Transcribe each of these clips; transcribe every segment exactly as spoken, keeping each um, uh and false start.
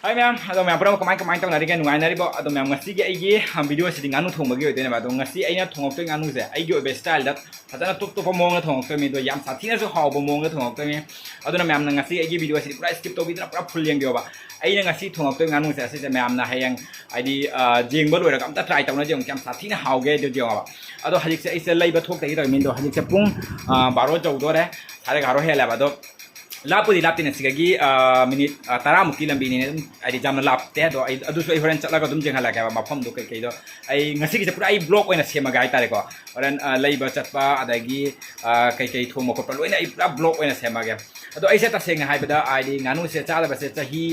ꯍꯥꯏ ꯃꯌꯥꯝ, ꯑꯗꯣ ꯃꯌꯥꯝ ꯄꯨꯝꯅꯃꯛ ꯀꯃꯥꯏ ꯀꯃꯥꯏꯅ ꯇꯧꯅꯔꯤꯒꯦ? ꯅꯨꯡꯉꯥꯏꯅꯔꯤꯕꯣ? ꯑꯗꯣ ꯃꯌꯥꯝ, ꯉꯁꯤꯒꯤ ꯑꯩꯒꯤ ꯚꯤꯗꯤꯑꯣꯁꯤꯗꯤ ꯉꯥꯅꯨ ꯊꯣꯡꯕꯒꯤ ꯑꯣꯏꯗꯣꯏꯅꯦꯕ꯫ ꯑꯗꯣ ꯉꯁꯤ ꯑꯩꯅ ꯊꯣꯡꯉꯛꯇꯣꯏ ꯉꯥꯅꯨꯁꯦ ꯑꯩꯒꯤ ꯑꯣꯏꯕ ꯁ꯭ꯇꯥꯏꯜꯗ ꯐꯖꯅ ꯇꯣꯞ ꯇꯣꯞꯄ ꯃꯑꯣꯡꯗ ꯊꯣꯡꯉꯛꯇꯣꯏꯅꯤ꯫ ꯑꯗꯣ ꯌꯥꯝ ꯁꯥꯊꯤꯅꯁꯨ ꯍꯥꯎꯕ ꯃꯑꯣꯡꯗ ꯊꯣꯡꯉꯛꯇꯣꯏꯅꯤ꯫ ꯑꯗꯨꯅ ꯃꯌꯥꯝꯅ ꯉꯁꯤ ꯑꯩꯒꯤ ꯚꯤꯗꯤꯑꯣꯁꯤꯗꯤ ꯄꯨꯔꯥ ꯁ꯭ꯀꯤꯞ ꯇꯧꯕꯤꯗꯅ ꯄꯨꯔꯥ ꯐꯨꯜ ꯌꯦꯡꯕꯤꯌꯣꯕ꯫ ꯑꯩꯅ ꯉꯁꯤ ꯊꯣꯡꯉꯛꯇꯣꯏ ꯉꯥꯅꯨꯁꯦ ꯑꯁꯤꯁꯦ ꯃꯌꯥꯝꯅ ꯍꯌꯦꯡ ꯍꯥꯏꯗꯤ, ꯑ, ꯌꯦꯡꯕ ꯂꯣꯏꯔꯒ ꯑꯝꯇ ꯇ꯭ꯔꯥꯏ ꯇꯧꯅꯁꯦ, ꯑꯃꯨꯛ ꯀꯌꯥꯝ ꯁꯥꯊꯤꯅ ꯍꯥꯎꯒꯦ ꯑꯗꯨ ꯌꯦꯡꯉꯣꯕ꯫ ꯑꯗꯣ ꯍꯧꯖꯤꯛꯁꯦ ꯑꯩꯁꯦ ꯂꯩꯕ ꯊꯣꯛꯇꯒꯤ ꯇꯧꯔꯤꯃꯤꯗꯣ, ꯍꯧꯖꯤꯛꯁꯦ ꯄꯨꯡ, ꯑ, ꯕꯥꯔꯣ ꯌꯧꯗꯣꯔꯦ, ꯁꯥꯔꯦ ꯕꯥꯔꯣ ꯍꯦꯜꯂꯦꯕ꯫ ꯑꯗꯣ ꯂꯥꯞꯄꯨꯗꯤ ꯂꯥꯞꯇꯦꯅꯦ, ꯁꯤꯗꯒꯤ, ꯑ, ꯃꯤꯅꯤꯠ, ꯑ, ꯇꯔꯥꯃꯨꯛꯀꯤ ꯂꯝꯕꯤꯅꯤꯅꯦ꯫ ꯑꯗꯨꯝ ꯍꯥꯏꯗꯤ ꯌꯥꯝꯅ ꯂꯥꯞꯇꯦ꯫ ꯑꯗꯣ ꯑꯩ, ꯑꯗꯨꯁꯨ ꯑꯩ ꯍꯣꯔꯦꯟ ꯆꯠꯂꯒ ꯑꯗꯨꯝ ꯌꯦꯡꯍꯜꯂꯛꯀꯦꯕ ꯃꯐꯝꯗꯣ ꯀꯩꯀꯩꯗꯣ꯫ ꯑꯩ ꯉꯁꯤꯒꯤꯁꯦ ꯄꯨꯔꯥ ꯑꯩ ꯕ꯭ꯂꯣꯛ ꯑꯣꯏꯅ ꯁꯦꯝꯃꯒꯦ ꯍꯥꯏꯇꯥꯔꯦꯀꯣ꯫ ꯍꯣꯔꯦꯟ, ꯑ, ꯂꯩꯕ ꯆꯠꯄ, ꯑꯗꯒꯤ, ꯑ, ꯀꯩꯀꯩ ꯊꯣꯡꯕ ꯈꯣꯠꯄ ꯂꯣꯏꯅ ꯑꯩ ꯄꯨꯔꯥ ꯕ꯭ꯂꯣꯛ ꯑꯣꯏꯅ ꯁꯦꯝꯃꯒꯦ꯫ ꯑꯗꯣ ꯑꯩꯁꯦ ꯇꯁꯦꯡꯅ ꯍꯥꯏꯕꯗ ꯍꯥꯏꯗꯤ ꯉꯥꯅꯨꯁꯦ ꯆꯥꯗꯕꯁꯦ ꯆꯍꯤ,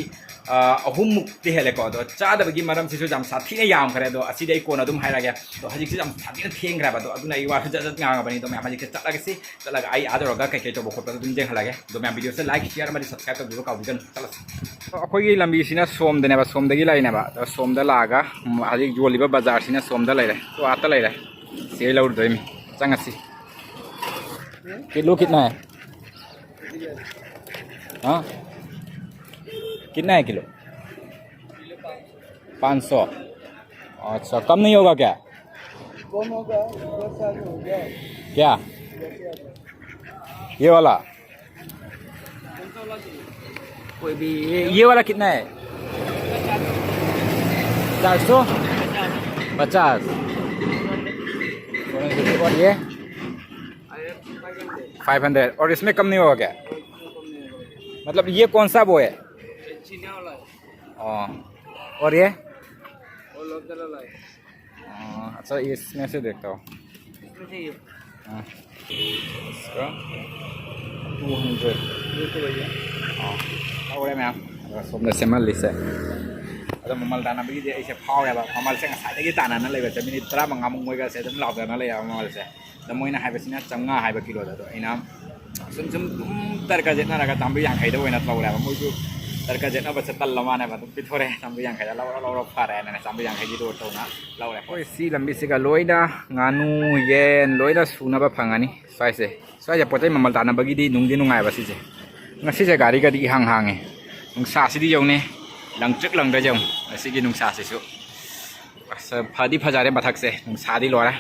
ꯑ, ꯑꯍꯨꯝꯃꯨꯛꯇꯤ ꯍꯦꯜꯂꯦꯀꯣ꯫ ꯑꯗꯣ ꯆꯥꯗꯕꯒꯤ ꯃꯔꯝꯁꯤꯁꯨ ꯌꯥꯝ ꯁꯥꯊꯤꯅ ꯌꯥꯝꯈ꯭ꯔꯦ꯫ ꯑꯗꯣ ꯑꯁꯤꯗꯤ ꯑꯩ ꯀꯣꯟꯅ ꯑꯗꯨꯝ ꯍꯥꯏꯔꯛꯑꯒꯦ꯫ ꯑꯗꯣ ꯍꯧꯖꯤꯛꯁꯦ ꯌꯥꯝ ꯁꯥꯊꯤꯅ ꯊꯦꯡꯈ꯭ꯔꯦꯕ꯫ ꯑꯗꯣ ꯑꯗꯨꯅ ꯑꯩ ꯋꯥꯁꯨ ꯖꯠ ꯖꯠ ꯉꯥꯡꯉꯕꯅꯤ꯫ ꯑꯗꯣ ꯃꯌꯥꯝ ꯍꯧꯖꯤꯛꯁꯦ ꯆꯠꯂꯒꯦ꯫ ꯁꯤ ꯆꯠꯂꯒ ꯑꯩ ꯑꯥ ꯌꯧꯔꯒ ꯀꯩꯀꯩ ꯇꯧꯕ ꯈꯣꯠꯄꯗꯣ ꯑꯗꯨꯝ ꯌꯦꯡꯍꯜꯂꯒꯦ꯫ ꯑꯗꯣ ꯃꯌꯥꯝ ꯚꯤꯗꯤꯑꯣꯁꯦ ꯂꯥꯏꯛ, ꯁꯤꯌꯥꯔ ꯑꯃꯗꯤ ꯁꯕꯁꯀ꯭ꯔꯥꯏꯕ ꯇꯧꯕꯤꯕ ꯀꯥꯎꯕꯤꯒꯅꯨ꯫ ꯆꯠꯂꯁꯤ꯫ ꯑꯩꯈꯣꯏꯒꯤ ꯂꯝꯕꯤꯁꯤꯅ ꯁꯣꯝꯗꯅꯦꯕ, ꯁꯣꯝꯗꯒꯤ ꯂꯩꯅꯦꯕ꯫ ꯑꯗꯣ ꯁꯣꯝꯗ ꯂꯥꯛꯑꯒ, ꯎꯝ, ꯍꯧꯖꯤꯛ ꯌꯣꯜꯂꯤꯕ ꯕꯖꯥꯔꯁꯤꯅ ꯁꯣꯝꯗ ꯂꯩꯔꯦ꯫ ꯁꯣ ꯑꯥꯗ ꯂꯩꯔꯦ꯫ ꯁꯤ ꯑꯩ ꯂꯧꯔꯨꯗꯣꯏꯅꯤ꯫ ꯆꯪꯉꯁꯤ꯫ ꯀꯤꯂꯣ ꯀꯤꯠꯅ ꯍꯥꯏ? ꯍꯥ? ꯀꯤꯠꯅ ꯍꯥꯏ ꯀꯤꯂꯣ? पाँच सौ। अच्छा, कम नहीं होगा क्या? कम होगा, दस हजार हो गया। क्या? ये वाला? कोई भी, ये, ये वाला कितना है? चार सौ पचास। और ये? Five hundred. और इसमें कम नहीं होगा क्या? मतलब, ये कौन सा वो है? हाँ। और ये? हाँ, अच्छा, इसमें से देखता हूँ। हाँ। इसका टू हंड्रेड। हाँ, ꯂꯧꯔꯦ ꯃꯌꯥꯝ꯫ ꯑꯗꯨꯒ ꯁꯣꯝꯗ ꯁꯦꯝꯍꯜꯂꯤꯁꯦ꯫ ꯑꯗꯣ ꯃꯃꯜ ꯇꯥꯟꯅꯕꯒꯤꯗꯤ ꯑꯩꯁꯦ ꯐꯥꯎꯔꯦꯕ꯫ ꯃꯃꯜꯁꯦ ꯉꯁꯥꯏꯗꯒꯤ ꯇꯥꯟꯅꯅ ꯂꯩꯕꯁꯦ, ꯃꯤꯅꯤꯠ ꯇꯔꯥꯃꯉꯥꯃꯨꯛ ꯃꯣꯏꯒꯁꯦ ꯑꯗꯨꯝ ꯂꯥꯎꯗꯅ ꯂꯩꯌꯦꯕ ꯃꯃꯜꯁꯦ꯫ ꯑꯗꯣ ꯃꯣꯏꯅ ꯍꯥꯏꯕꯁꯤꯅ ꯆꯥꯝꯃꯉꯥ ꯍꯥꯏꯕ ꯀꯤꯂꯣꯗ꯫ ꯑꯗꯣ ꯑꯩꯅ ꯁꯨꯝ ꯁꯨꯝ ꯑꯗꯨꯝ ꯇꯔꯀ ꯆꯦꯠꯅꯔꯒ ꯆꯥꯝꯃꯔꯤ ꯌꯥꯡꯈꯩꯗ ꯑꯣꯏꯅ ꯇꯧꯔꯦꯕ꯫ ꯃꯣꯏꯁꯨ ꯇꯔꯀ ꯆꯦꯠꯅꯕꯁꯦ ꯇꯜꯂ ꯃꯥꯅꯦꯕ꯫ ꯑꯗꯨꯝ ꯄꯤꯊꯣꯔꯛꯑꯦ, ꯆꯥꯝꯃꯔꯤ ꯌꯥꯡꯈꯩꯗ ꯂꯧꯔꯣ, ꯂꯧꯔꯣ, ꯐꯔꯦꯅ ꯆꯥꯝꯃꯔꯤ ꯌꯥꯡꯈꯩꯒꯤꯗꯣ ꯇꯧꯅ ꯂꯧꯔꯦ꯫ ꯑꯩꯈꯣꯏ ꯁꯤ ꯂꯝꯕꯤꯁꯤꯒ ꯂꯣꯏꯅ ꯉꯥꯅꯨ, ꯌꯦꯟ ꯂꯣꯏꯅ ꯁꯨꯅꯕ ꯐꯪꯉꯅꯤ ꯁ꯭ꯋꯥꯏꯁꯦ꯫ ꯁ꯭ꯋꯥꯏꯁꯦ ꯄꯣꯠ ꯆꯩ ꯃꯃꯜ ꯇꯥꯟꯅꯕꯒꯤꯗꯤ ꯅꯨꯡꯗꯤ ꯅꯨꯡꯉꯥꯏꯕ ꯁꯤꯁꯦ꯫ ꯉꯁꯤꯁꯦ ꯒꯥꯔꯤꯒꯗꯤ ꯏꯍꯥꯡ ꯍꯥꯡꯉꯦ꯫ ꯅꯨꯡꯁꯥꯁꯤꯗꯤ ꯌꯧꯅꯤ꯫ ꯂꯪꯇ꯭ꯔꯤꯛ ꯂꯪꯗ꯭ꯔꯁꯦ ꯌꯦꯡꯉꯨ, ꯉꯁꯤꯒꯤ ꯅꯨꯡꯁꯥꯁꯤꯁꯨ꯫ ꯑꯁ, ꯐꯗꯤ ꯐꯖꯔꯦ ꯃꯊꯛꯁꯦ, ꯅꯨꯡꯁꯥꯗꯤ ꯂꯣꯏꯔꯦ꯫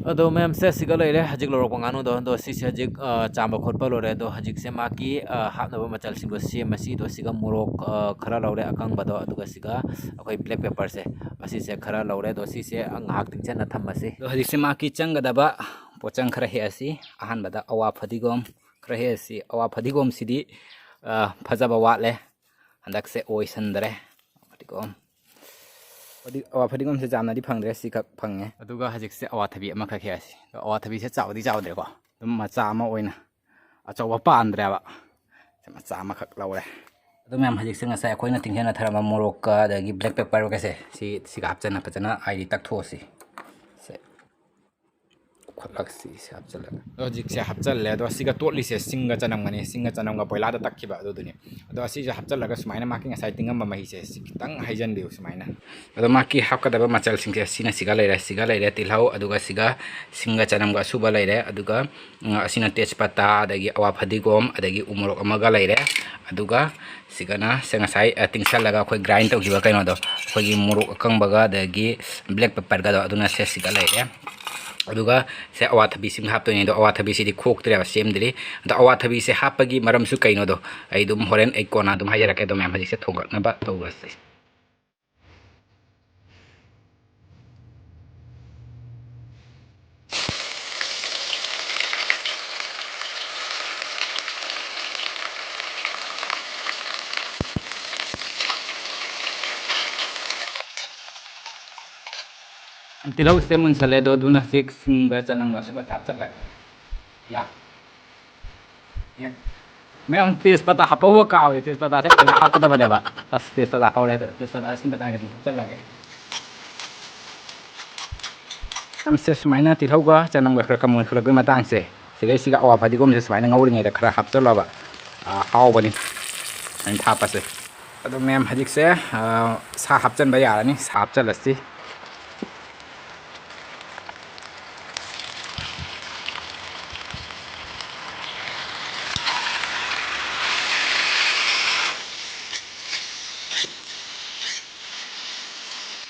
ꯑꯗꯣ ꯃꯌꯥꯝꯁꯦ ꯁꯤꯒ ꯂꯩꯔꯦ, ꯍꯧꯖꯤꯛ ꯂꯧꯔꯛꯄ ꯉꯥꯅꯨꯗꯣ꯫ ꯑꯗꯣ ꯁꯤꯁꯦ ꯍꯧꯖꯤꯛ, ꯑ, ꯆꯥꯝꯕ ꯈꯣꯠꯄ ꯂꯣꯏꯔꯦ꯫ ꯑꯗꯣ ꯍꯧꯖꯤꯛꯁꯦ ꯃꯥꯒꯤ, ꯑ, ꯍꯥꯞꯅꯕ ꯃꯆꯜꯁꯤꯡꯗꯣ ꯁꯦꯝꯃꯁꯤ꯫ ꯑꯗꯣ ꯁꯤꯒ ꯃꯣꯔꯣꯛ, ꯑ, ꯈꯔ ꯂꯧꯔꯦ ꯑꯀꯪꯕꯗꯣ, ꯑꯗꯨꯒ ꯁꯤꯒ ꯑꯩꯈꯣꯏ black pepperꯁꯦ, ꯑꯁꯤꯁꯦ ꯈꯔ ꯂꯧꯔꯦ꯫ ꯑꯗꯣ ꯁꯤꯁꯦ ꯉꯥꯏꯍꯥꯛ ꯇꯤꯡꯁꯤꯟꯅ ꯊꯝꯃꯁꯤ꯫ ꯑꯗꯣ ꯍꯧꯖꯤꯛꯁꯦ ꯃꯥꯒꯤ ꯆꯪꯒꯗꯕ ꯄꯣꯠꯆꯪ ꯈꯔ ꯍꯦꯛꯑꯁꯤ꯫ ꯑꯍꯥꯟꯕꯗ ꯑꯋꯥ ꯐꯗꯤꯒꯣꯝ ꯈꯔ ꯍꯦꯛꯑꯁꯤ꯫ ꯑꯋꯥ ꯐꯗꯤꯒꯣꯝꯁꯤꯗꯤ, ꯑ, ꯐꯖꯕ ꯋꯥꯠꯂꯦ꯫ ꯍꯟꯗꯛꯁꯦ ꯑꯣꯏꯁꯟꯗ꯭ꯔꯦ꯫ ꯐꯗꯤꯒꯣꯝ꯫ ꯐꯗꯤ-, ꯑꯋꯥ ꯐꯗꯤꯒꯣꯝꯁꯦ ꯌꯥꯝꯅꯗꯤ ꯐꯪꯗ꯭ꯔꯦ, ꯁꯤꯈꯛ ꯐꯪꯉꯦ꯫ ꯑꯗꯨꯒ ꯍꯧꯖꯤꯛꯁꯦ ꯑꯋꯥꯊꯕꯤ ꯑꯃꯈꯛ ꯍꯦꯛꯑꯁꯤ꯫ ꯑꯗꯣ ꯑꯋꯥꯊꯕꯤꯁꯦ ꯆꯥꯎꯗꯤ ꯆꯥꯎꯗ꯭ꯔꯦꯀꯣ, ꯑꯗꯨꯝ ꯃꯆꯥ ꯑꯃ ꯑꯣꯏꯅ, ꯑꯆꯧꯕ ꯄꯥꯟꯗ꯭ꯔꯦꯕ꯫ ꯁꯦ, ꯃꯆꯥ ꯑꯃꯈꯛ ꯂꯧꯔꯦ꯫ ꯑꯗꯣ ꯃꯌꯥꯝ, ꯍꯧꯖꯤꯛꯁꯦ ꯉꯁꯥꯏ ꯑꯩꯈꯣꯏꯅ ꯇꯤꯡꯁꯤꯟꯅ ꯊꯔꯝꯕ ꯃꯣꯔꯣꯛꯀ ꯑꯗꯒꯤ black pepperꯒꯁꯦ ꯁꯤ, ꯁꯤꯒ ꯍꯥꯞꯆꯟꯅ ꯐꯖꯅ ꯍꯥꯏꯗꯤ ꯇꯛꯊꯣꯛꯑꯁꯤ꯫ ꯁꯦ꯫ ꯎꯈꯠꯂꯛꯁꯤ ꯁꯤ ꯍꯥꯞꯆꯤꯜꯂꯒ꯫ ꯑꯗꯣ ꯍꯧꯖꯤꯛꯁꯦ ꯍꯥꯞꯆꯜꯂꯦ꯫ ꯑꯗꯣ ꯑꯁꯤꯒ ꯇꯣꯠꯂꯤꯁꯦ ꯆꯤꯡꯒ ꯆꯅꯝꯒꯅꯤ꯫ ꯆꯤꯡꯒ ꯆꯅꯝꯒ ꯄꯣꯏꯂꯥꯗ ꯇꯛꯈꯤꯕ ꯑꯗꯨꯗꯨꯅꯤ꯫ ꯑꯗꯣ ꯑꯁꯤꯁꯦ ꯍꯥꯞꯆꯜꯂꯒ ꯁꯨꯃꯥꯏꯅ ꯃꯥꯒꯤ ꯉꯁꯥꯏ ꯇꯤꯡꯉꯝꯕ ꯃꯍꯤꯁꯦ ꯁꯤ ꯈꯤꯇꯪ ꯍꯩꯖꯤꯟꯕꯤꯌꯨ ꯁꯨꯃꯥꯏꯅ꯫ ꯑꯗꯣ ꯃꯥꯒꯤ ꯍꯥꯞꯀꯗꯕ ꯃꯆꯜꯁꯤꯡꯁꯦ ꯁꯤꯅ ꯁꯤꯒ ꯂꯩꯔꯦ꯫ ꯁꯤꯒ ꯂꯩꯔꯦ ꯇꯤꯜꯍꯧ, ꯑꯗꯨꯒ ꯁꯤꯒ ꯆꯤꯡꯒ ꯆꯅꯝꯒ ꯑꯁꯨꯕ ꯂꯩꯔꯦ, ꯑꯗꯨꯒ, ꯎꯝ, ꯑꯁꯤꯅ ꯇꯦꯖꯄꯇꯥ, ꯑꯗꯒꯤ ꯑꯋꯥ ꯐꯗꯤꯒꯣꯝ, ꯑꯗꯒꯤ ꯎꯃꯣꯔꯣꯛ ꯑꯃꯒ ꯂꯩꯔꯦ꯫ ꯑꯗꯨꯒ ꯁꯤꯒꯅ ꯁꯦ ꯉꯁꯥꯏ, ꯑ, ꯇꯤꯡꯁꯜꯂꯒ ꯑꯩꯈꯣꯏ grind ꯇꯧꯈꯤꯕ ꯀꯩꯅꯣꯗꯣ, ꯑꯩꯈꯣꯏꯒꯤ ꯃꯣꯔꯣꯛ ꯑꯀꯪꯕꯒ ꯑꯗꯒꯤ black pepperꯒꯗꯣ, ꯑꯗꯨꯅ ꯁꯦ ꯁꯤꯒ ꯂꯩꯔꯦ꯫ ꯑꯗꯨꯒ ꯁꯦ ꯑꯋꯥꯊꯕꯤꯁꯤꯡ ꯍꯥꯞꯇꯣꯏꯅꯦ꯫ ꯑꯗꯣ ꯑꯋꯥꯊꯕꯤꯁꯤꯗꯤ ꯈꯣꯛꯇ꯭ꯔꯦꯕ, ꯁꯦꯝꯗ꯭ꯔꯤ꯫ ꯑꯗꯣ ꯑꯋꯥꯊꯕꯤꯁꯦ ꯍꯥꯞꯄꯒꯤ ꯃꯔꯝꯁꯨ ꯀꯩꯅꯣꯗꯣ ꯑꯩ ꯑꯗꯨꯝ ꯍꯣꯔꯦꯟ ꯑꯩ ꯀꯣꯟꯅ ꯑꯗꯨꯝ ꯍꯥꯏꯖꯔꯛꯀꯦ꯫ ꯑꯗꯣ ꯃꯌꯥꯝ ꯍꯧꯖꯤꯛꯁꯦ ꯊꯣꯡꯒꯠꯅꯕ ꯇꯧꯔꯁꯦ꯫ ꯇꯤꯜꯍꯧꯁꯦ ꯃꯨꯟꯁꯜꯂꯦ ꯑꯗꯣ, ꯑꯗꯨꯅ ꯍꯧꯖꯤꯛ ꯁꯤꯡꯒ ꯆꯅꯝꯒ ꯑꯁꯨꯕ ꯍꯥꯞꯆꯜꯂꯦ꯫ ꯌꯥ꯫ ꯌꯥ꯫ ꯃꯌꯥꯝ ꯇꯦꯖꯄꯇꯥ ꯍꯥꯞꯄꯧꯕ ꯀꯥꯎꯔꯦ, ꯇꯦꯖꯄꯇꯥꯁꯦ ꯐꯖꯅ ꯍꯥꯞꯀꯗꯕꯅꯦꯕ꯫ ꯑꯁ, ꯇꯦꯖꯄꯇꯥ ꯍꯧꯔꯦ, ꯇꯦꯖꯄꯇꯥ ꯑꯁꯤ ꯃꯇꯥꯡꯁꯤꯗ ꯍꯥꯞꯆꯜꯂꯒꯦ꯫ ꯃꯌꯥꯝꯁꯦ ꯁꯨꯃꯥꯏꯅ ꯇꯤꯜꯍꯧꯒ ꯆꯅꯝꯒ ꯈꯔ ꯈꯔ ꯃꯨꯟꯈꯠꯂꯛꯄꯒꯤ ꯃꯇꯥꯡꯁꯦ, ꯁꯤꯗꯩꯁꯤꯒ ꯑꯋꯥ ꯐꯗꯤꯒꯣꯝꯁꯦ ꯁꯨꯃꯥꯏꯅ ꯉꯧꯔꯤꯉꯩꯗ ꯈꯔ ꯍꯥꯞꯆꯜꯂꯕ, ꯑ, ꯍꯥꯎꯕꯅꯤ ꯁꯨꯃꯥꯏꯅ ꯊꯥꯞꯄꯁꯦ꯫ ꯑꯗꯣ ꯃꯌꯥꯝ ꯍꯧꯖꯤꯛꯁꯦ, ꯑ, ꯁꯥ ꯍꯥꯞꯆꯟꯕ ꯌꯥꯔꯅꯤ꯫ ꯁꯥ ꯍꯥꯞꯆꯜꯂꯁꯤ꯫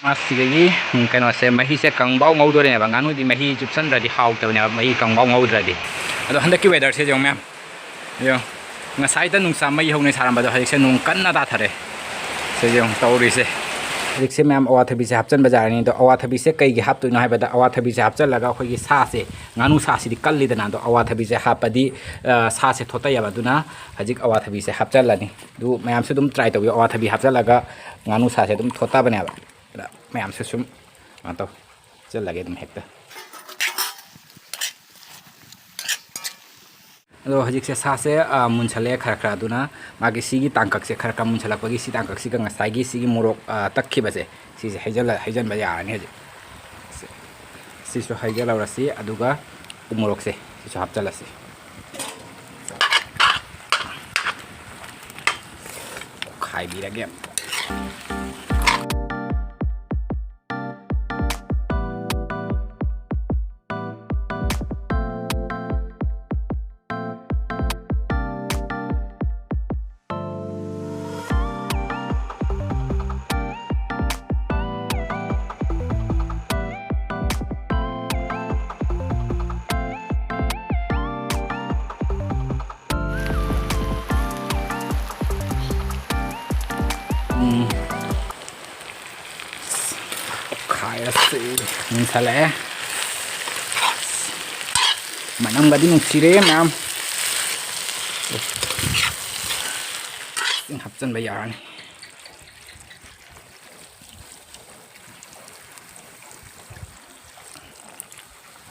ꯑꯁꯤꯗꯒꯤ, ꯎꯝ, ꯀꯩꯅꯣꯁꯦ, ꯃꯍꯤꯁꯦ ꯀꯪꯕꯥꯎ ꯉꯧꯗꯣꯔꯤꯅꯦꯕ꯫ ꯉꯥꯅꯨꯗꯤ ꯃꯍꯤ ꯆꯨꯞꯁꯟꯗ꯭ꯔꯗꯤ ꯍꯥꯎꯇꯕꯅꯦꯕ, ꯃꯍꯤ ꯀꯪꯕꯥꯎ ꯉꯧꯗ꯭ꯔꯗꯤ꯫ ꯑꯗꯣ ꯍꯟꯗꯛꯀꯤ weatherꯁꯦ ꯌꯦꯡꯉꯨ ꯃꯌꯥꯝ, ꯌꯦꯡꯉꯣ, ꯉꯁꯥꯏꯗ ꯅꯨꯡꯁꯥ ꯃꯩ ꯍꯧꯅ ꯁꯥꯔꯝꯕꯗꯣ ꯍꯧꯖꯤꯛꯁꯦ ꯅꯣꯡ ꯀꯟꯅ ꯇꯥꯊꯔꯦ꯫ ꯁꯦ ꯌꯦꯡꯉꯣ ꯇꯧꯔꯤꯁꯦ꯫ ꯍꯧꯖꯤꯛꯁꯦ ꯃꯌꯥꯝ ꯑꯋꯥꯊꯕꯤꯁꯦ ꯍꯥꯞꯆꯤꯟꯕ ꯌꯥꯔꯅꯤ꯫ ꯑꯗꯣ ꯑꯋꯥꯊꯕꯤꯁꯦ ꯀꯩꯒꯤ ꯍꯥꯞꯇꯣꯏꯅꯣ ꯍꯥꯏꯕꯗ, ꯑꯋꯥꯊꯕꯤꯁꯦ ꯍꯥꯞꯆꯤꯜꯂꯒ ꯑꯩꯈꯣꯏꯒꯤ ꯁꯥꯁꯦ, ꯉꯥꯅꯨ ꯁꯥꯁꯤꯗꯤ ꯀꯜꯂꯤꯗꯅ, ꯑꯗꯣ ꯑꯋꯥꯊꯕꯤꯁꯦ ꯍꯥꯞꯄꯗꯤ, ꯑ, ꯁꯥꯁꯦ ꯊꯣꯠꯇꯩꯑꯕ꯫ ꯑꯗꯨꯅ ꯍꯧꯖꯤꯛ ꯑꯋꯥꯊꯕꯤꯁꯦ ꯍꯥꯞꯆꯤꯜꯂꯅꯤ꯫ ꯑꯗꯨ ꯃꯌꯥꯝꯁꯨ ꯑꯗꯨꯝ try ꯇꯧꯕꯤꯌꯨ, ꯑꯋꯥꯊꯕꯤ ꯍꯥꯞꯆꯤꯜꯂꯒ ꯉꯥꯅꯨ ꯁꯥꯁꯦ ꯑꯗꯨꯝ ꯊꯣꯠꯇꯕꯅꯦꯕ꯫ ꯑꯗ ꯃꯌꯥꯝꯁꯨ ꯁꯨꯝ ꯀꯩꯅꯣ ꯇꯧ, ꯍꯥꯞꯆꯤꯜꯂꯒꯦ ꯑꯗꯨꯝ ꯍꯦꯛꯇ꯫ ꯑꯗꯣ ꯍꯧꯖꯤꯛꯁꯦ ꯁꯥꯁꯦ, ꯑ, ꯃꯨꯟꯁꯜꯂꯛꯑꯦ ꯈꯔ ꯈꯔ꯫ ꯑꯗꯨꯅ ꯃꯥꯒꯤ ꯁꯤꯒꯤ ꯇꯥꯡꯀꯛꯁꯦ ꯈꯔ ꯈꯔ ꯃꯨꯟꯁꯜꯂꯛꯄꯒꯤ, ꯁꯤ ꯇꯥꯡꯀꯛꯁꯤꯒ ꯉꯁꯥꯏꯒꯤ ꯁꯤꯒꯤ ꯃꯣꯔꯣꯛ, ꯑ, ꯇꯛꯈꯤꯕꯁꯦ, ꯁꯤꯁꯦ ꯍꯩꯖꯜꯂ-, ꯍꯩꯖꯟꯕ ꯌꯥꯔꯅꯤ ꯍꯧꯖꯤꯛ꯫ ꯁꯤ-, ꯁꯤꯁꯨ ꯍꯩꯖꯜꯍꯧꯔꯁꯤ, ꯑꯗꯨꯒ ꯎ ꯃꯣꯔꯣꯛꯁꯦ ꯁꯤꯁꯨ ꯍꯥꯞꯆꯜꯂꯁꯤ꯫ ꯑꯣꯠꯈꯥꯏꯕꯤꯔꯒꯦ ꯑꯝꯇ꯫ ꯎꯝ꯫ ꯈꯥꯏꯔꯁꯤ꯫ ꯃꯨꯟꯁꯜꯂꯛꯑꯦ꯫ ꯃꯅꯝꯒꯗꯤ ꯅꯨꯡꯁꯤꯔꯦ ꯃꯌꯥꯝ꯫ ꯏꯁꯤꯡ ꯍꯥꯞꯆꯤꯟꯕ ꯌꯥꯔꯅꯤ꯫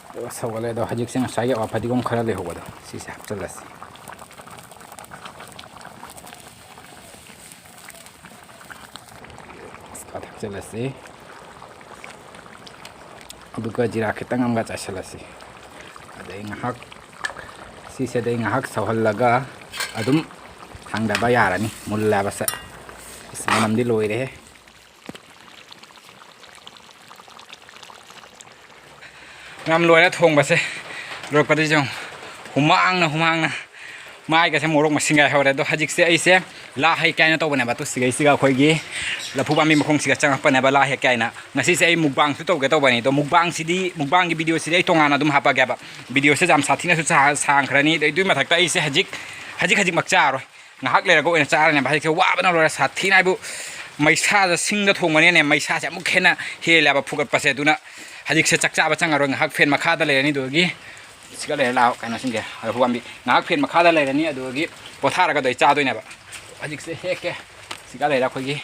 ꯑꯗꯨꯒ ꯁꯧꯒꯠꯂꯦ꯫ ꯑꯗꯣ ꯍꯧꯖꯤꯛꯁꯦ ꯉꯁꯥꯏꯒꯤ ꯑꯋꯥ ꯐꯗꯤꯒꯣꯝ ꯈꯔ ꯂꯩꯍꯧꯕꯗꯣ ꯁꯤꯁꯦ ꯍꯥꯞꯆꯤꯜꯂꯁꯤ꯫ ꯊꯥꯛꯆꯤꯜꯂꯁꯤ꯫ ꯑꯗꯨꯒ ꯖꯤꯔꯥ ꯈꯤꯇꯪ ꯑꯃꯒ ꯆꯥꯏꯁꯤꯜꯂꯁꯤ꯫ ꯑꯗꯩ ꯉꯥꯏꯍꯥꯛ, ꯁꯤꯁꯦ ꯑꯗꯩ ꯉꯥꯏꯍꯥꯛ ꯁꯧꯍꯜꯂꯒ ꯑꯗꯨꯝ ꯊꯥꯡꯗꯕ ꯌꯥꯔꯅꯤ, ꯃꯨꯜꯂꯕꯁꯦ꯫ ꯑꯁ, ꯃꯅꯝꯗꯤ ꯂꯣꯏꯔꯦꯍꯦ꯫ ꯃꯌꯥꯝ ꯂꯣꯏꯔꯦ ꯊꯣꯡꯕꯁꯦ꯫ ꯂꯣꯏꯔꯛꯄꯗ ꯌꯦꯡꯉꯨ꯫ ꯍꯨꯃꯥꯡꯅ, ꯍꯨꯃꯥꯡꯅ꯫ ꯃꯥꯏꯒꯁꯦ ꯃꯣꯔꯣꯛ ꯃꯁꯤꯡꯒ ꯍꯧꯔꯦ꯫ ꯑꯗꯣ ꯍꯧꯖꯤꯛꯁꯦ ꯑꯩꯁꯦ ꯂꯥ ꯍꯩ ꯀꯥꯏꯅ ꯇꯧꯕꯅꯦꯕ꯫ ꯑꯗꯣ ꯁꯤꯒꯩꯁꯤꯒ ꯑꯩꯈꯣꯏꯒꯤ ꯂꯐꯨ ꯄꯥꯝꯕꯤ ꯃꯈꯣꯡꯁꯤꯒ ꯆꯪꯉꯛꯄꯅꯦꯕ ꯂꯥ ꯍꯦꯛꯀꯦ ꯍꯥꯏꯅ꯫ ꯉꯁꯤꯁꯦ ꯑꯩ ꯃꯨꯛꯕꯥꯡꯁꯨ ꯇꯧꯒꯦ ꯇꯧꯕꯅꯤ, ꯑꯗꯣ ꯃꯨꯛꯕꯥꯡꯁꯤꯗꯤ, ꯃꯨꯛꯕꯥꯡꯒꯤ ꯚꯤꯗꯤꯑꯣꯁꯤꯗꯤ ꯑꯩ ꯇꯣꯉꯥꯟꯅ ꯑꯗꯨꯝ ꯍꯥꯞꯄꯛꯑꯒꯦꯕ꯫ ꯚꯤꯗꯤꯑꯣꯁꯦ ꯌꯥꯝ ꯁꯥꯊꯤꯅꯁꯨ ꯁꯥ-, ꯁꯥꯡꯈ꯭ꯔꯅꯤ꯫ ꯑꯗꯩ ꯑꯗꯨꯒꯤ ꯃꯊꯛꯇ ꯑꯩꯁꯦ ꯍꯧꯖꯤꯛ, ꯍꯧꯖꯤꯛ ꯍꯧꯖꯤꯛꯃꯛ ꯆꯥꯔꯣꯏ, ꯉꯥꯏꯍꯥꯛ ꯂꯩꯔꯒ ꯑꯣꯏꯅ ꯆꯥꯔꯅꯦꯕ꯫ ꯍꯧꯖꯤꯛꯁꯦ ꯋꯥꯕꯅ ꯂꯣꯏꯔꯦ, ꯁꯥꯊꯤꯅ ꯍꯥꯏꯕꯨ, ꯃꯩꯁꯥꯗ, ꯁꯤꯡꯗ ꯊꯣꯡꯕꯅꯤꯅꯦ, ꯃꯩꯁꯥꯁꯦ ꯑꯃꯨꯛ ꯍꯦꯟꯅ ꯍꯦꯜꯂꯦꯕ ꯐꯨꯒꯠꯄꯁꯦ꯫ ꯑꯗꯨꯅ ꯍꯧꯖꯤꯛꯁꯦ ꯆꯥꯛ ꯆꯥꯕ ꯆꯪꯉꯔꯣꯏ, ꯉꯥꯏꯍꯥꯛ ꯐꯦꯟ ꯃꯈꯥꯗ ꯂꯩꯔꯅꯤ꯫ ꯑꯗꯨꯗꯒꯤ ꯁꯤꯒ ꯂꯩꯔꯦ, ꯂꯥꯛꯑꯣ, ꯀꯩꯅꯣꯁꯤꯡꯁꯦ, ꯂꯐꯨ ꯄꯥꯝꯕꯤ ꯉꯥꯏꯍꯥꯛ ꯐꯦꯟ ꯃꯈꯥꯗ ꯂꯩꯔꯅꯤ, ꯑꯗꯨꯗꯒꯤ ꯄꯣꯊꯥꯔꯒ ꯑꯗꯨ ꯑꯩ ꯆꯥꯗꯣꯏꯅꯦꯕ꯫ ꯍꯧꯖꯤꯛꯁꯦ ꯍꯦꯛꯀꯦ꯫ ꯁꯤꯒ ꯂꯩꯔꯦ ꯑꯩꯈꯣꯏꯒꯤ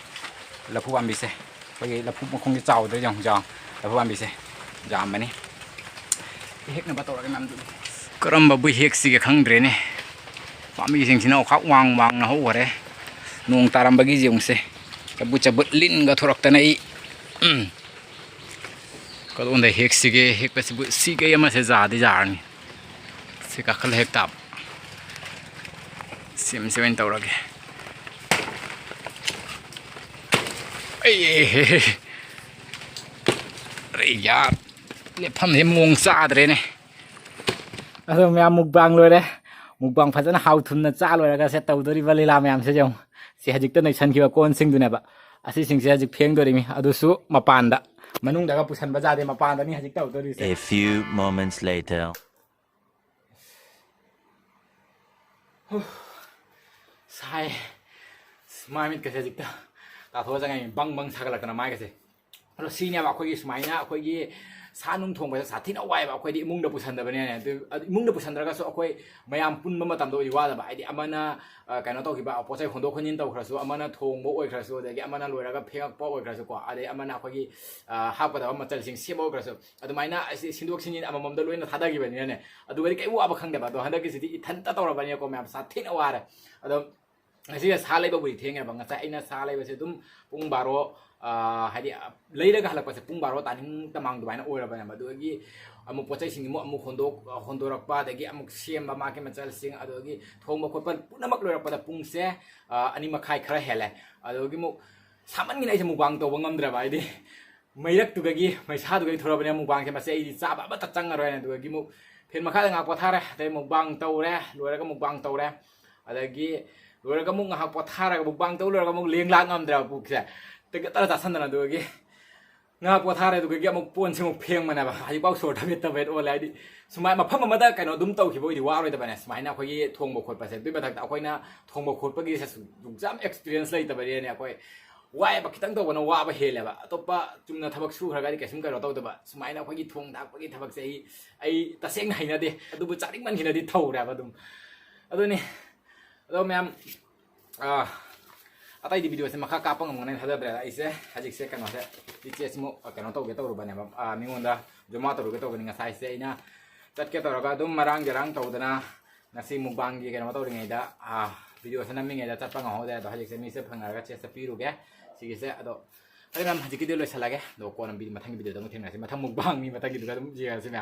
ꯂꯐꯨ ꯄꯥꯝꯕꯤꯁꯦ, ꯑꯩꯈꯣꯏꯒꯤ ꯂꯐꯨ ꯃꯈꯣꯡꯁꯦ ꯆꯥꯎꯗ꯭ꯔꯦ, ꯌꯦꯡꯉꯨ, ꯌꯦꯡꯉꯨ, ꯂꯐꯨ ꯄꯥꯝꯕꯤꯁꯦ ꯌꯥꯝꯕꯅꯤ꯫ ꯍꯦꯛꯅꯕ ꯇꯧꯔꯒꯦ ꯃꯌꯥꯝꯗꯨꯗꯤ꯫ ꯀꯔꯝꯕꯕꯨ ꯍꯦꯛꯁꯤꯒꯦ ꯈꯪꯗ꯭ꯔꯦꯅꯦ꯫ ꯄꯥꯝꯕꯤꯁꯤꯡꯁꯤꯅ ꯑꯣꯈꯥꯛ ꯋꯥꯡ ꯋꯥꯡꯅ ꯍꯧꯈꯔꯦ꯫ ꯅꯣꯡ ꯇꯥꯔꯝꯕꯒꯤ ꯌꯦꯡꯉꯨꯁꯦ꯫ ꯆꯕꯨꯠ ꯆꯕꯨꯠ ꯂꯤꯟꯒ ꯊꯣꯔꯛꯇꯅ ꯑꯩ, ꯎꯝ꯫ ꯀꯗꯣꯝꯗ ꯍꯦꯛꯁꯤꯒꯦ? ꯍꯦꯛꯄꯁꯤꯕꯨ ꯁꯤꯒꯩ ꯑꯃꯁꯦ ꯌꯥꯗꯤ ꯌꯥꯔꯅꯤ꯫ ꯁꯤ ꯀꯥꯈꯠꯂ ꯍꯦꯛ ꯇꯥꯕ꯫ ꯁꯦꯝꯁꯦ ꯑꯣꯏꯅ ꯇꯧꯔꯒꯦ꯫ ꯑꯩ, ꯑꯩ, ꯑꯩ, ꯑꯩ, ꯑꯩ, ꯌꯥ, ꯂꯦꯞꯐꯝꯁꯦ ꯃꯑꯣꯡ ꯆꯥꯗ꯭ꯔꯦꯅꯦ꯫ ꯑꯗꯣ ꯃꯌꯥꯝ ꯃꯨꯛꯕꯥꯡ ꯂꯣꯏꯔꯦ꯫ ꯃꯨꯛꯕꯥꯡ ꯐꯖꯅ ꯍꯥꯎ ꯊꯨꯝꯅ ꯆꯥ ꯂꯣꯏꯔꯒ ꯁꯦ ꯇꯧꯗꯣꯔꯤꯕ ꯂꯤꯂꯥ ꯃꯌꯥꯝꯁꯦ ꯌꯦꯡꯉꯨ꯫ ꯁꯤ ꯍꯧꯖꯤꯛꯇ ꯅꯩꯁꯟꯈꯤꯕ ꯀꯣꯟꯁꯤꯡꯗꯨꯅꯦꯕ꯫ ꯑꯁꯤꯁꯤꯡꯁꯦ ꯍꯧꯖꯤꯛ ꯐꯦꯡꯗꯣꯔꯤꯃꯤ꯫ ꯑꯗꯨꯁꯨ ꯃꯄꯥꯟꯗ꯫ ꯃꯅꯨꯡꯗꯒ ꯄꯨꯁꯟꯕ ꯌꯥꯗꯦ, ꯃꯄꯥꯟꯗꯅꯤ ꯍꯧꯖꯤꯛ ꯇꯧꯗꯣꯔꯤꯁꯦ꯫ A few moments later. ꯁꯥꯏ꯫ ꯃꯥꯏ ꯃꯤꯠꯀꯁꯦ ꯍꯧꯖꯤꯛꯇ ꯇꯥꯊꯣꯛꯑ ꯆꯪꯉꯛꯏ꯫ ꯕꯪ ꯕꯪ ꯁꯥꯒꯠꯂꯛꯇꯅ ꯃꯥꯏꯒꯁꯦ꯫ ꯑꯗꯣ ꯁꯤꯅꯦꯕ ꯑꯩꯈꯣꯏꯒꯤ ꯁꯨꯃꯥꯏꯅ ꯑꯩꯈꯣꯏꯒꯤ ꯁꯥ ꯅꯨꯡ ꯊꯣꯡꯕꯁꯦ ꯁꯥꯊꯤꯅ ꯋꯥꯏꯑꯦꯕ꯫ ꯑꯩꯈꯣꯏꯗꯤ ꯏꯃꯨꯡꯗ ꯄꯨꯁꯟꯗꯕꯅꯤꯅꯅꯦ꯫ ꯑꯗꯨ, ꯑꯗꯨ ꯏꯃꯨꯡꯗ ꯄꯨꯁꯟꯗ꯭ꯔꯒꯁꯨ ꯑꯩꯈꯣꯏ ꯃꯌꯥꯝ ꯄꯨꯟꯕ ꯃꯇꯝꯗ ꯑꯣꯏꯗꯤ ꯋꯥꯗꯕ꯫ ꯍꯥꯏꯗꯤ ꯑꯃꯅ, ꯑ, ꯀꯩꯅꯣ ꯇꯧꯈꯤꯕ, ꯄꯣꯠ ꯆꯩ ꯍꯣꯟꯗꯣꯛ ꯍꯣꯟꯖꯤꯟ ꯇꯧꯈ꯭ꯔꯁꯨ, ꯑꯃꯅ ꯊꯣꯡꯕ ꯑꯣꯏꯈ꯭ꯔꯁꯨ, ꯑꯗꯒꯤ ꯑꯃꯅ ꯂꯣꯏꯔꯒ ꯐꯦꯡꯉꯛꯄ ꯑꯣꯏꯈ꯭ꯔꯁꯨꯀꯣ, ꯑꯗꯩ ꯑꯃꯅ ꯑꯩꯈꯣꯏꯒꯤ, ꯑ, ꯍꯥꯞꯀꯗꯕ ꯃꯆꯜꯁꯤꯡ ꯁꯦꯝꯕ ꯑꯣꯏꯈ꯭ꯔꯁꯨ, ꯑꯗꯨꯃꯥꯏꯅ ꯑꯁꯤ ꯁꯤꯟꯗꯣꯛ ꯁꯤꯟꯖꯤꯟ ꯑꯃꯃꯝꯗ ꯂꯣꯏꯅ ꯊꯥꯗꯈꯤꯕꯅꯤꯅꯅꯦ, ꯑꯗꯨꯒꯗꯤ ꯀꯩꯝ ꯋꯥꯕ ꯈꯪꯗꯕ꯫ ꯑꯗꯣ ꯍꯟꯗꯛꯀꯤꯁꯤꯗꯤ ꯏꯊꯟꯇ ꯇꯧꯔꯕꯅꯤꯅꯀꯣ ꯃꯌꯥꯝ, ꯁꯥꯊꯤꯅ ꯋꯥꯔꯦ꯫ ꯑꯗꯣ ꯉꯁꯤꯁꯦ ꯁꯥ ꯂꯩꯕꯕꯨꯗꯤ ꯊꯦꯡꯉꯦꯕ꯫ ꯉꯁꯥꯏ ꯑꯩꯅ ꯁꯥ ꯂꯩꯕꯁꯦ ꯑꯗꯨꯝ ꯄꯨꯡ ꯕꯥꯔꯣ, ꯑꯥ, ꯍꯥꯏꯗꯤ, ꯂꯩꯔꯒ ꯍꯜꯂꯛꯄꯁꯦ ꯄꯨꯡ ꯕꯥꯔꯣ ꯇꯥꯅꯤꯡ ꯇꯃꯥꯡ ꯑꯗꯨꯃꯥꯏꯅ ꯑꯣꯏꯔꯕꯅꯦꯕ꯫ ꯑꯗꯨꯗꯒꯤ ꯑꯃꯨꯛ ꯄꯣꯠ ꯆꯩꯁꯤꯡꯁꯤ ꯑꯃꯨꯛ, ꯑꯃꯨꯛ ꯍꯣꯟꯗꯣꯛ-, ꯍꯣꯟꯗꯣꯔꯛꯄ, ꯑꯗꯒꯤ ꯑꯃꯨꯛ ꯁꯦꯝꯕ ꯃꯥꯒꯤ ꯃꯆꯜꯁꯤꯡ, ꯑꯗꯨꯗꯒꯤ ꯊꯣꯡꯕ ꯈꯣꯠꯄ ꯄꯨꯝꯅꯃꯛ ꯂꯣꯏꯔꯛꯄꯗ ꯄꯨꯡꯁꯦ, ꯑꯥ, ꯑꯅꯤ ꯃꯈꯥꯏ ꯈꯔ ꯍꯦꯜꯂꯦ꯫ ꯑꯗꯨꯗꯒꯤ ꯑꯃꯨꯛ ꯁꯥꯃꯟꯒꯤꯅ ꯑꯩꯁꯦ ꯃꯨꯛꯕꯥꯡ ꯇꯧꯕ ꯉꯝꯗ꯭ꯔꯕ꯫ ꯍꯥꯏꯗꯤ ꯃꯩꯔꯛꯇꯨꯗꯒꯤ, ꯃꯩꯁꯥꯗꯨꯗꯒꯤ ꯊꯣꯔꯛꯄꯅꯦ ꯃꯨꯛꯕꯥꯡꯁꯦ꯫ ꯃꯁꯤ ꯑꯩꯗꯤ ꯆꯥꯕ ꯑꯃꯠꯇ ꯆꯪꯉꯔꯣꯏꯅ꯫ ꯑꯗꯨꯗꯒꯤ ꯑꯃꯨꯛ ꯐꯦꯟ ꯃꯈꯥꯗ ꯉꯥꯏꯍꯥꯛ ꯄꯣꯊꯥꯔꯦ, ꯑꯗꯩ ꯃꯨꯛꯕꯥꯡ ꯇꯧꯔꯦ, ꯂꯣꯏꯔꯒ ꯃꯨꯛꯕꯥꯡ ꯇꯧꯔꯦ꯫ ꯑꯗꯒꯤ ꯂꯣꯏꯔꯒ ꯑꯃꯨꯛ ꯉꯥꯏꯍꯥꯛ ꯄꯣꯊꯥꯔꯒ, ꯃꯨꯛꯕꯥꯡ ꯇꯧ ꯂꯣꯏꯔꯒ ꯑꯃꯨꯛ ꯂꯦꯡ ꯂꯥꯛ ꯉꯝꯗ꯭ꯔꯦꯕ ꯄꯨꯛꯁꯦ꯫ ꯇꯦꯛꯀꯠ ꯇꯔꯥ ꯆꯥꯁꯟꯗꯅ ꯑꯗꯨꯒꯤ ꯉꯥꯏꯍꯥꯛ ꯄꯣꯊꯥꯔꯦ꯫ ꯑꯗꯨꯒꯤ ꯑꯃꯨꯛ ꯄꯣꯟꯁꯦ ꯑꯃꯨꯛ ꯐꯦꯡꯕꯅꯦꯕ꯫ ꯍꯧꯖꯤꯛꯐꯥꯎ ꯁꯣꯔ ꯊꯕꯦꯠ ꯊꯕꯦꯠ ꯑꯣꯜꯂꯦ꯫ ꯍꯥꯏꯗꯤ ꯁꯨꯃꯥꯏꯅ ꯃꯐꯝ ꯑꯃꯗ ꯀꯩꯅꯣ ꯑꯗꯨꯝ ꯇꯧꯈꯤꯕ ꯑꯣꯏꯗꯤ ꯋꯥꯔꯣꯏꯗꯕꯅꯦ꯫ ꯁꯨꯃꯥꯏꯅ ꯑꯩꯈꯣꯏꯒꯤ ꯊꯣꯡꯕ ꯈꯣꯠꯄꯁꯦ, ꯑꯗꯨꯏ ꯃꯊꯛꯇ ꯑꯩꯈꯣꯏꯅ ꯊꯣꯡꯕ ꯈꯣꯠꯄꯒꯤ ꯁꯨꯝ ꯌꯥꯝ ꯑꯦꯛꯁꯄꯤꯔꯤꯌꯦꯟꯁ ꯂꯩꯇꯕꯅꯤꯅ ꯑꯩꯈꯣꯏ ꯋꯥꯏꯑꯦꯕ, ꯈꯤꯇꯪ ꯇꯧꯕꯅ ꯋꯥꯕ ꯍꯦꯜꯂꯦꯕ꯫ ꯑꯇꯣꯞꯄ ꯆꯨꯝꯅ ꯊꯕꯛ ꯁꯨꯈ꯭ꯔꯒꯗꯤ ꯀꯩꯁꯨꯝ ꯀꯩꯅꯣ ꯇꯧꯗꯕ, ꯁꯨꯃꯥꯏꯅ ꯑꯩꯈꯣꯏꯒꯤ ꯊꯣꯡ ꯊꯥꯛꯄꯒꯤ ꯊꯕꯛꯁꯦ ꯑꯩ ꯑꯩ ꯇꯁꯦꯡꯅ ꯍꯩꯅꯗꯦ꯫ ꯑꯗꯨꯕꯨ ꯆꯥꯅꯤꯡꯃꯟꯈꯤꯅꯗꯤ ꯊꯧꯔꯦꯕ ꯑꯗꯨꯝ꯫ ꯑꯗꯨꯅꯤ꯫ ꯑꯗꯣ ꯃꯌꯥꯝ, ꯑꯥ, ꯑꯇꯩꯗꯤ ꯚꯤꯗꯤꯑꯣꯁꯦ ꯃꯈꯥ ꯀꯥꯞꯄ ꯉꯝꯒꯅꯦꯅ ꯊꯥꯖꯗ꯭ꯔꯦ꯫ ꯑꯩꯁꯦ ꯍꯧꯖꯤꯛꯁꯦ ꯀꯩꯅꯣꯁꯦ, ꯂꯤꯆꯦꯁꯃꯨꯛ ꯀꯩꯅꯣ ꯇꯧꯒꯦ ꯇꯧꯔꯨꯕꯅꯦꯕ, ꯑꯥ, ꯃꯤꯉꯣꯟꯗ ꯖꯃꯥ ꯇꯧꯔꯨꯒꯦ ꯇꯧꯕꯅꯤ꯫ ꯉꯁꯥꯏꯁꯦ ꯑꯩꯅ ꯆꯠꯀꯦ ꯇꯧꯔꯒ ꯑꯗꯨꯝ ꯃꯔꯥꯡ ꯖꯔꯥꯡ ꯇꯧꯗꯅ ꯉꯁꯤ ꯃꯨꯛꯕꯥꯡꯒꯤ ꯀꯩꯅꯣ ꯇꯧꯔꯤꯉꯩꯗ, ꯑꯥ, ꯚꯤꯗꯤꯑꯣꯁꯦ ꯅꯝꯃꯤꯉꯩꯗ ꯆꯠꯄ ꯉꯝꯍꯧꯗꯦ꯫ ꯑꯗꯣ ꯍꯧꯖꯤꯛꯁꯦ ꯃꯤꯁꯦ ꯐꯪꯅꯔꯒ ꯆꯦꯁꯇ ꯄꯤꯔꯨꯒꯦ ꯁꯤꯒꯤꯁꯦ꯫ ꯑꯗꯣ ꯐꯔꯦ ꯃꯌꯥꯝ, ꯍꯧꯖꯤꯛꯀꯤꯗꯤ ꯂꯣꯏꯁꯤꯜꯂꯒꯦ꯫ ꯑꯗꯣ ꯀꯣꯟꯅ ꯚꯤ-, ꯃꯊꯪꯒꯤ ꯚꯤꯗꯤꯑꯣꯗ ꯑꯃꯨꯛ ꯊꯦꯡꯅꯔꯁꯤ꯫ ꯃꯊꯪ ꯃꯨꯛꯕꯥꯡ ꯃꯤ ꯃꯊꯪꯒꯤꯗꯨꯒ ꯑꯗꯨꯝ ꯌꯦꯡꯉꯁꯤ ꯃꯌꯥꯝ꯫